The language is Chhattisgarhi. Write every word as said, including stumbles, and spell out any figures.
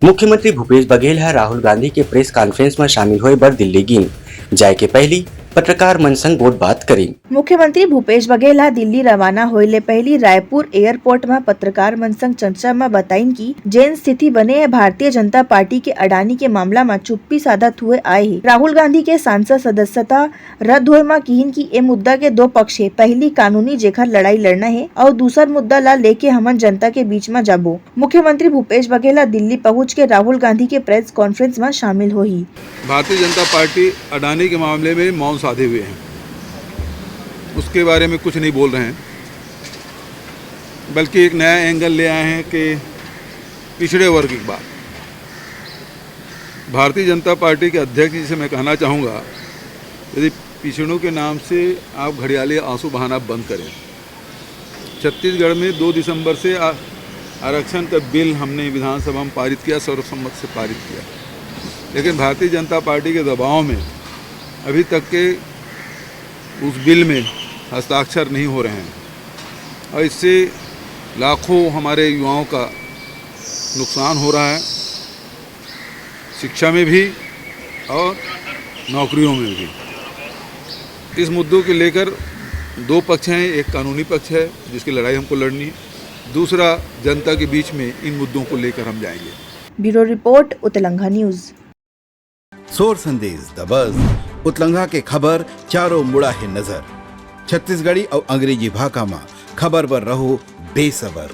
मुख्यमंत्री भूपेश बघेल ह राहुल गांधी के प्रेस कॉन्फ्रेंस म शामिल होए बर दिल्ली गिन। जाए के पहिली पत्रकार मन संग गोठ बात करिन। मुख्यमंत्री भूपेश बघेल ह दिल्ली रवाना होए ले पहिली रायपुर एयरपोर्ट म पत्रकार मन संग चर्चा म बताइन कि जेन स्थिति बने हे, भारतीय जनता पार्टी के अडानी के मामला म चुप्पी साधत हुए आए हे। राहुल गांधी के सांसद सदस्यता रद्द होए म किहिन कि ए मुद्दा के दो पक्ष हे, पहिली कानूनी, जेखर लड़ाई लड़ना हे, अउ दूसर मुद्दा ला लेके हमन जनता के बीच म जाबो। मुख्यमंत्री भूपेश बघेल ह दिल्ली पहुंच के राहुल गांधी के प्रेस कॉन्फ्रेंस म शामिल होही। भारतीय जनता पार्टी अडानी के मामले में मौन साधे हुए हैं, उसके बारे में कुछ नहीं बोल रहे हैं, बल्कि एक नया एंगल ले आए हैं कि पिछड़े वर्ग की बात। भारतीय जनता पार्टी के अध्यक्ष जी से मैं कहना चाहूँगा, यदि पिछड़ों के नाम से आप घड़ियाली आंसू बहाना बंद करें। छत्तीसगढ़ में दो दिसंबर से आ-, आरक्षण का बिल हमने विधानसभा में पारित किया, सर्वसम्मत से पारित किया, लेकिन भारतीय जनता पार्टी के दबाव में अभी तक के उस बिल में हस्ताक्षर नहीं हो रहे हैं और इससे लाखों हमारे युवाओं का नुकसान हो रहा है, शिक्षा में भी और नौकरियों में भी। इस मुद्दों के लेकर दो पक्ष हैं, एक कानूनी पक्ष है जिसकी लड़ाई हमको लड़नी है, दूसरा जनता के बीच में इन मुद्दों को लेकर हम जाएंगे। Bureau report, Utlangha news. सोर संदेश दबस, उतलंघा के खबर चारों मुड़ा हे नजर। छत्तीसगढ़ी अउ अंग्रेजी भाखा म खबर बर रहो बेसबर।